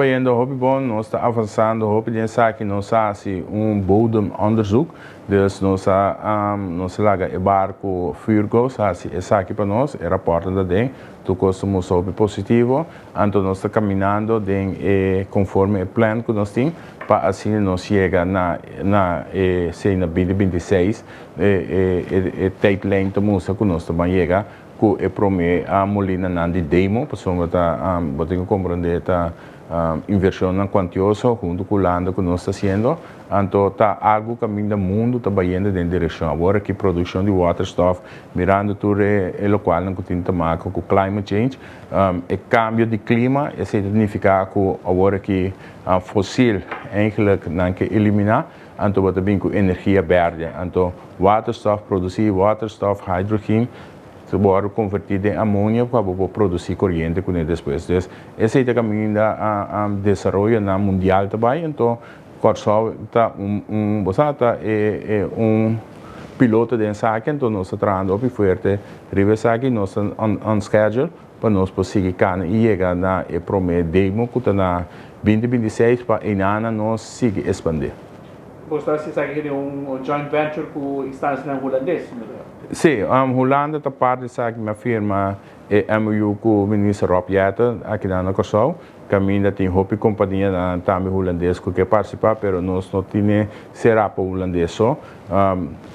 Bayendo hopi bon, nos ta avansando hopi den esaki, nos a hasi un bodemonderzoek, dus nos a nos a laga e barco Furgos hasi esaki pa nos, e raportnan ta den, tur cos ta mustra hopi positivo, anto nos ta caminando den e conforme e plan cu nos tin pa asina nos yega na na e sei na binti 26, e e e tijdlijn ta mustra cu nos ta ban yega ku e promé molinanan di demo, pasobra ta bo tin ku komprondé ta invershonnan kuantioso huntu ku Hulanda ku nos ta hasiendo, anto ta algu kaminda mundu ta bayendo den direkshon. Awor aki produkshon di waterstof, mirando tur e lokualnan ku tin ta maka ku climate change, e kambio di klima, esei ta nifiká ku awor aki fosil eigenlijk nan ke eliminá, anto bo ta bin ku energia bèrdè. Anto waterstof produsí waterstof, hydrogen, Ta wòrdu konvertí den amonia pa bo por produsí koriente kuné despues. Dus esei ta kaminda desaroyonan mundial ta bai. Anto Kòrsou ta un un bo sa ta e e un piloto den esaki. Anto nos ta trahando hopi fuerte riba esaki. Nos ta on on schedule pa nos por sigui kana i yega na e promé demo ku ta na 2026 pa einana nos sigui espandé. Bo ta hasi esaki den un joint venture ku instansianan hulandes? Sí, Hulanda ta parti esaki. Mi a firma e MOU ku Minister Rob Jetten akinan na Kòrsou. Kaminda tin hopi kompanianan tambe hulandes ku ke partisipá, pero nos no tine será pa hulandes so.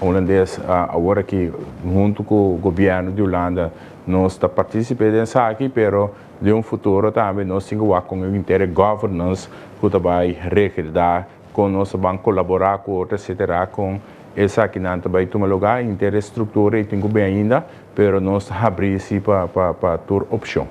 Hulandes awor aki huntu ku gobièrnu di Hulanda nos ta partisip'é den esaki, pero den un futuro tambe nos tin ku wak kon e inter e governance ku ta bai regerdá kon nos ta ban kolaborá ku otro etcetera kon esakinan ta bai tuma lugá. Inter e struktura ei tin ku bin ainda, pero nos ta habrí si pa pa pa tur opshon.